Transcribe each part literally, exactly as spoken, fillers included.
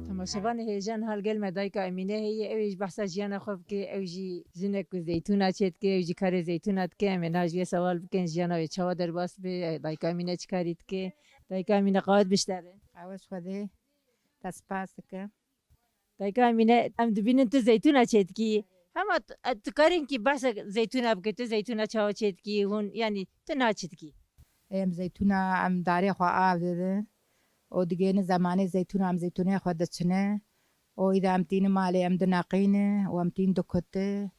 Temaşevanê hêja niha li gel me dayika Emîne heye, ew ê ji behsa jiyana xwe bike, ew jî jinek ku zeytûna çêdike, ew jî karê zeytûna dike. Em ê niha ji wê sewal bikin, jiyana wê çawa derbas be, dayika Emîne çi karî dike? Dayika Emîne, qewet bişterin. Qewet Xwedê, te spas dikim. Dayika Emîne, em dibînin tu zeytûna çêdikî. Hema tu, tu karîn kî behsa zeytûna bike, tu zeytûna çawa çêdikî, hûn, yanî tu niha çi dikî? Em zeytûna, em darê xwe av didin û digêne zemanê zeytûna, em zeytûnê xwe diçine û îda em tînin malê em dineqîne û em tîn dikute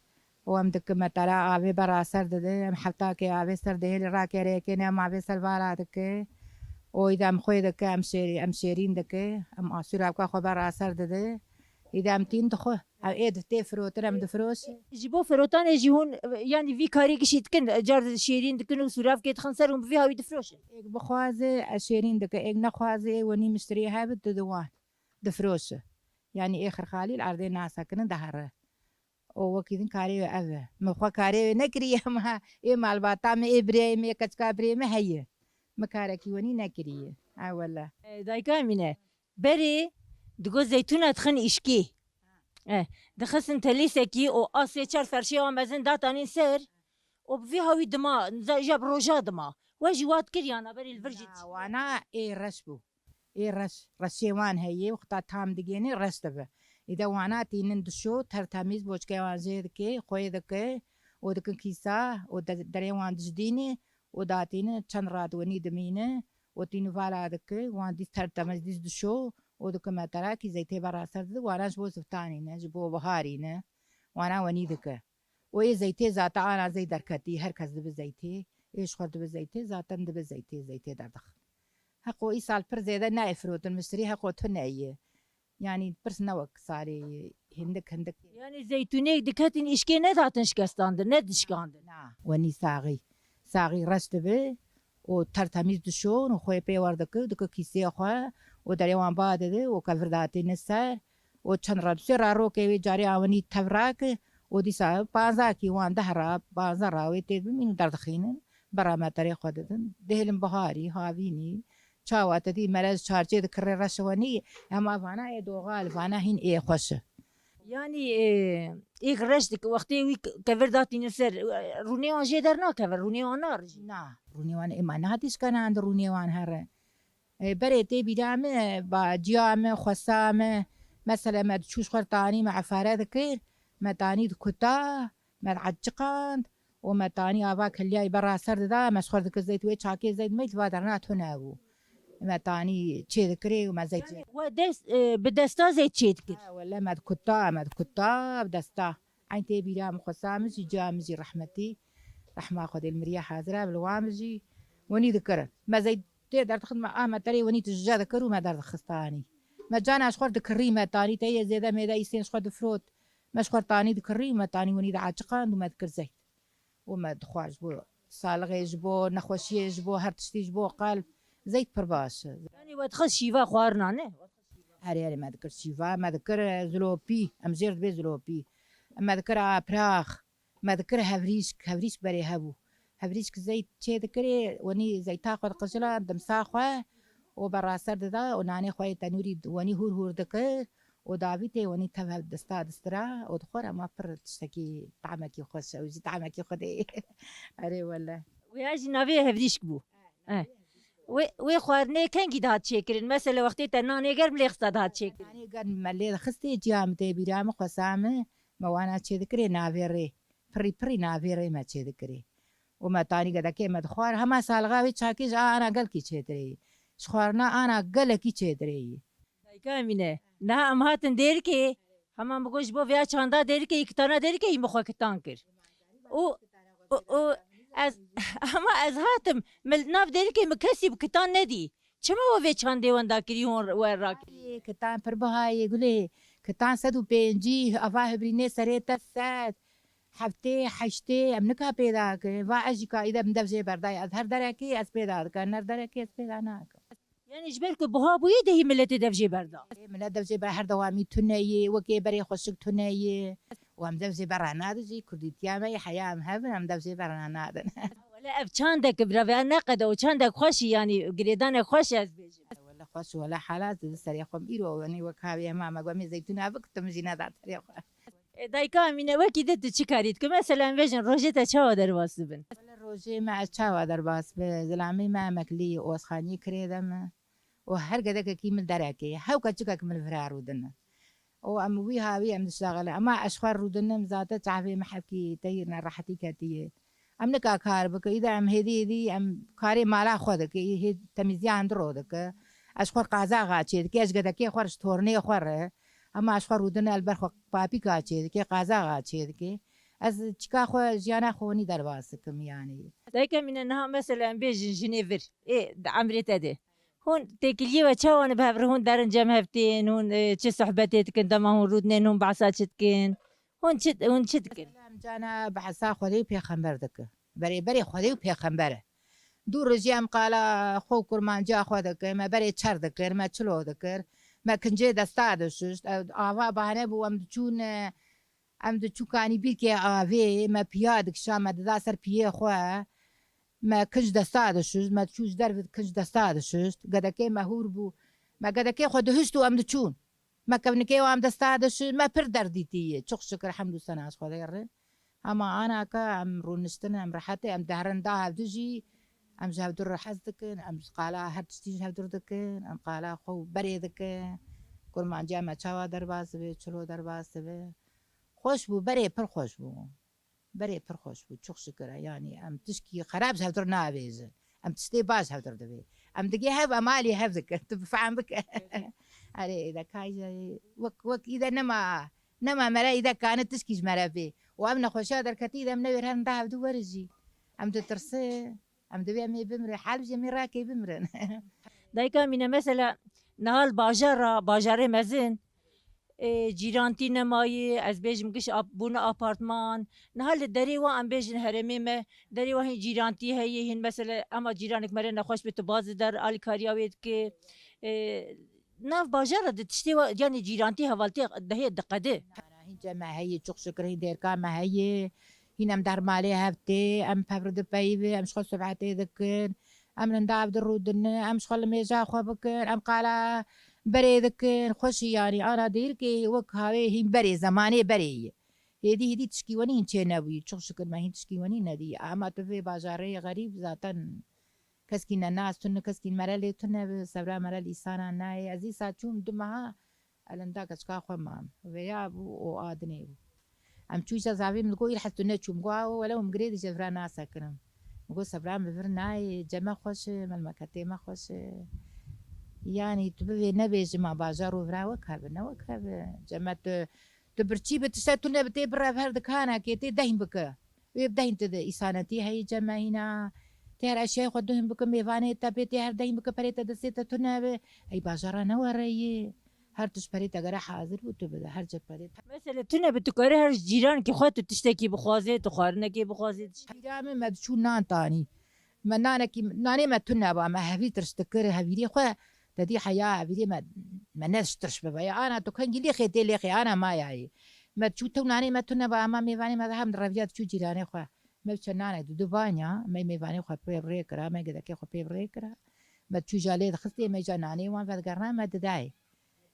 û em dikin metera avê bera ser dide. Em heftakê avê ser dihêlî rakerê yekê ne em avê ser vala dike û îda em xwê dike, em şêrî-, em şêrîn dike, em asûra bike xwe bera ser dide. Îda em tîn dixwe. Ew ê di tê firotin em difiroşin. Ji bo firotanê jî hûn, yanî vî karî gişî dikin, car şêrîn dikin û sûravkê dixin ser, hûn bi vî hawî difiroşin? Êk bixwaze, e, şêrîn dike, êk nexwaze, ê wenî miştirî hebit, dide wan. Difiroşe. Yanî ê xirxalî li erdê nasekinin, dihere. Û wekî din karê wê ev e. Min xwe karê wê nekiriye, ma ê malbata min, ê birayê min, ê keçika birê min heye. Min karekî wenî nekiriye. Ha wele. E, dayika Emîne, berê digot zeytûna dixin îşkî. E, dixistin telîsekî û asê çar ferşê wan mezin datanîn ser û bi vî hawî dima, ze-, ja bi roja dima. We jî wat kir yana berê li vir jî Na, dişî? Wana ê reş bû. Ê reş, reşê wan heye, wexta tam digênê reş dibe. Îde wana tînin dişo, tertemîz boçkê wan jê dike, xwê dike û dikin kîsa û de-, derê wan dijdîne û datîne çend rat wenî dimîne û tînî vala dike, wan dîs tertemîz dîs dişo û dikin metera kî zeytê bera ser dide, wana ji bo ziftanî ne, ji bo biharî ne, wana wenî dike. Û ê zeytê zata ana zey derketî, her kes dibe zeytê, ê ji xwe dibe zeytê, zaten dibe zeytê, zeytê derdixin. Heqo îsal pir zêde nayê firotin, miştirî heqo tune ye. Yanî pirs ne wek salê ye, hindik hindik. Yanî zeytûnê diketin îşkê nedatin şikestandin, nedişkandin? Na, wenî saxî. Saxî reş dibe û tertemîz dişon û xwê pê wer dike, dike kîsê xwe û derê wan ba dide û kevir datîne ser û çend ra, du sê ra rokê wê carê awenî tev rake û dîsa panzakî wan deh ra, panzdeh ra wê tê bimîn û derdixînin. Bera meterê xwe didin. Dihêlin biharî, havînî, çawa te dî melez çarçê dikirê reş wenî, hema vana ê doxal, vana hîn ê xweş e. Yanî, e, êk reş dik-, wextê wî k-, kevir datîne ser, e, rûnê wan jê dernakeve, rûnê wan narijî? Na, rûnê wan ê ma nehatiş kenand rûnê wan here. E, berê tê bîra min, ba ciya min, xwesa min, mesela me diçû ji xwe tanî me efare dikir, me tanî dikuta, me dieciqand û me tanî ava kelyayê bera ser dida, me ji xwe dikir zeyt wê çakê zeyt meyt va derna tune bû. Me tanî çê dikirê û me zeyt. Yanî we dest, e, bi desta zeyt çê dikir? Ha, wele me dikuta, me dikuta bi desta. Eyn tê bîra min xwesa min jî, ciya min jî rehmetî. Rehma Xwedê li miriye hazir e, bi li wan min jî wenî dikirin. Me zeyt tê derdixist, me a me terê wenî tije dikir û me derdixistanî. Me cana ji xwe dikirî, me tanî te yê zêde mêde îsên ji xwe difirot. Me ji xwe tanî dikirî û me tanî wenî diaciqand û me dikir zeyt. Û me dixwar ji bo salixê, ji bo nexweşiyê, ji bo her tiştî, ji bo qelb. Zeyt pir baş e. Yanî we dixist şîva xwarina, ne? Erê, erê, me dikir şîva, me dikir, e, zilopî. Em jêr dibê zilopî. Me dikir aprax. Me dikir hevrîşk. Hevrîşk berê hebû. Hevrîşk zeyt çê dikirê, wenî zeyta xwe diqijila, dimsa xwe û bera ser dida û nanê xwe yê tenûrî wenî hûr hûr dikir û davîtê wenî tev hev dista distira û dixwar, ema pir tiştekî, tahmekî xweş, ew jî tahmekî xwedê. Erê wele. Wê jî navê hevrîşk bû. Eh. Wê, wê xwarinê kengî dihat çêkirin? Mesela wextê te nanê germ lê xista dihat çêkirin? Nanê germ me lê dixistê, ciya min tê bîra min, xwesa min, me wana çê dikirê navê rê. Pirî pirî navê rê me çê dikirê. Û me tanî gedekê me dixwar, hema salixa wê çakê ji a ana gelkî çêtirê yî. Ji xwarina ana gelekî çêtirê yî. Dayika Emîne, niha em hatin Dêrikê, hema min got ji bo vêya çanda Dêrikê, yî kitana Dêrikê yî min xwe kitan kir. Û, û, û ez, hema ez hatim, min nav Dêrikê min kesî bi kitan nedî. Çima we vê çandê wenda kirî hûn we rakirî? Ay, kitan pir biha yê gulê. Kitan sed û pêncî, ava hibrînê serê te sed. Heftê, heştê, em nika pêda kirin. Va ez jî ka îde min dev jê berdayê. Ez her derekê ez pêda dikim, her derekê ez pêda nakim. Yanî ji ber ku buha bûyê dehî miletê dev jê berda. Ê, milet dev jê ber her dewamî tune yê, wekê berê xweşik tune yê. Û em dev jê bera nadin jî, kurdîtiya me yê, heya em hebin, em dev jê bera nadin. Te ev çandek bira ve ne qede û çandek xweş î, yanî girêdanek xweş e, ez bêjim. Wele xweş, wele helal, tu serê xwe îro wenî wek havê hema me gomê zeytûna bikitim jî neda serê xwe. E, dayka Emîne, wekî de tu çi karî dikî? Mesela em bêjin rojê te çawa derbas dibin? Wele rojê me ez çawa derbas bi? Zilamê me emeklî, osxanî kirê de me. Û her gedekekî min derekê, hewka çikek min vira rûdine. Û em wî hawî em diştaxile. Ema ez xwe rûdinim zate çavê min hevkî teyir nerehetî ketiye. Em nika kar bike, îde em hêdî hêdî em karê mala xwe dike, hê temîziya hindiro dike. Ez xwe qazaxa çê dike, ez gedekê xwe ji tornê xwe re. Ema ez xwe rûdine el ber xwe papîka çê dike, qazaxa çê dike. Ez çika xwe jiyana xwe wenî derbas dikim yanî. Dayka Mîne, niha mesela em bêjin jinê vir, ê di emrê te de. Hûn têkiliyê we çawa ne bi hev re? Hûn derin cem hev tên, hûn, e, çi sohbetê dikin, dema hûn rûdinên, hûn behsa çi dikin? Hûn çi, hûn çi dikin? Em cana behsa Xwedê û Pêxember dikin. Berê, berê Xwedê û Pêxember e. Dû rijî em qala xwe û kurmanciya xwe dikin, me berê çer dikir, me çilo dikir, me kincê desta dişişt, ew ava bahane bû, em diçûn, e, Em diçû kanî bîrkê avê, me piya dikişa, me dida ser piyê xwe. Me kinc desta dişişt, me diçû ji derve kinc desta dişişt. Gedekê me hûr bû. Me gedekê xwe dihişt û em diçûn. Me kevnikê wan desta dişişt, me pir derdîtî. Çok şükür, hemd û sena ji Xwedê re. Hema anaka em rûniştine, em rehetê, em derin da hevdu jî. Em ji hevdu re hez dikin, em ji qala her tiştî ji hevdu re dikin, em qala xwe û berê dikin. Kurmanciya me çawa derbas dibe, çilo derbas dibe. Xweş bû, berê pir xweş bû. Berê pir xweş bû, çok şükür e. Yanî em tişkî xerab ji hevdir navêjin. Em tiştê baş hevdir divê. Em digê hev, em alî hev dikin. Tu bifehm bike. Erê, îde kayî wek, wek îde nema, nema mere îde kane tişkî ji mere bê. Û em nexweşiya derketî îde em newêr herin da hevdu werin jî. Em ditirsin. Em divê em ê bimirin. Hal bijî em ê rakê bimirin. Dayika Mîne, mesela niha li bajara, bajarê mezin, e, cîrantî nemayî, ez bêjim giş ap-, bûne apartman. Niha li derê wa em bêjin herêmê me, derê wa hîn cîrantî heye, hîn mesela ema cîranek mere nexweş be tu baz dide, alîkariya wê dike. E, nav bajara de tiştê wa, yanî cîrantî hevaltî dehê diqede. Hîn cem me heye, çok şükür hîn dêrka me heye. Hîn em der malê hev tê, em pevri dipeyivin, em ji xwe subhetê dikin. Em li nav di rûdine, em ji xwe li mêja xwe bikin, em qala berê dikin, xweşî yanî ana dêrkê wek havê hîn berê, zemanê berê ye. Hêdî hêdî tişkî wenî hîn çê nebûyî, çok şükür me hîn tişkî wenî nedî. Ema tu vê bajarê xerîb zaten keskî ne nas tune, keskî mere lê tune bi, sebra mere li îsana nayê. Ez îsa çûm du meha, Elenda keçika xwe mam. Veya bû û a dinê bû. Em çû îşa zavê min digot, îr hez tu neçû. Min got, awo wele hûn girê dije vira nasekirim. Min got, sebra min vir nayê, cem me xweş e, melmeketê me xweş e. Yanî tu bivê nebêjî ma bajar û vira wek hebe, ne wek hebe. Cem me tu, tu birçî bi tişte tune bi tê bire bi her dikanekê, tê deyn bike. Wê bi deyn tu de îsanetî heyî cem me hîna. Tê her eşyayê xwe duhim bike, mêvanê te pê tê her deyn bike, perê te destê te tune be. Ey bajara ne were yê. Her tişt perê te gere hazir bû tu bide. Her cep perê te. Mesela tune bi tu kare her cîrankî xwe tu tiştekî bixwazê, tu xwarinekê bixwazê. Cîranê me diçû nan tanî. Me nanekî, nanê me tune ba, me hevî tirş dikir, hevîrê xwe, te dî heya hevîrê me, me ne tirş bibe. Ya ana tu kengî lêxê tê lêxê, ana mayayê. Me çû tew nanê me tune ba, ama mêvanê me hem reviya diçû cîranê xwe. Me çe nanek di du banya, me mêvanê xwe pê rê kira, me gedekê xwe pê rê kira. Me çû ja lê dixistê, me ja nanê wan vedigerna, me didayê.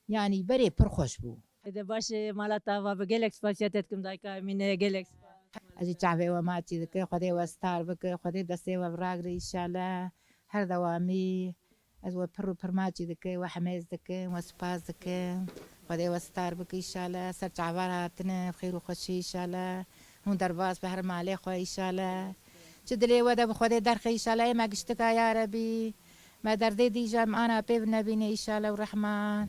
Yanî berê pir xweş bû. Ede baş e, mala te ava be, gelek spasiya te dikim dayka Emîne, gelek spas. Ez jî çavê we maçî dike, Xwedê we star bike, Xwedê destê we viragre îşallah. Her dewamî ez we pir û pir maçî dike, we hemêz dikim, we spas dikim. Xwedê we star bike îşallah. Ser çavar hatine, bi xêr û xweşî îşallah. Hûn derbas be her malê xwe îşallah. Çi dilê we de bi Xwedê derxe îşallah. Ê me giştika ya Rebî. Me derdê dî jî em ana pê nebîne îşallah û rehman.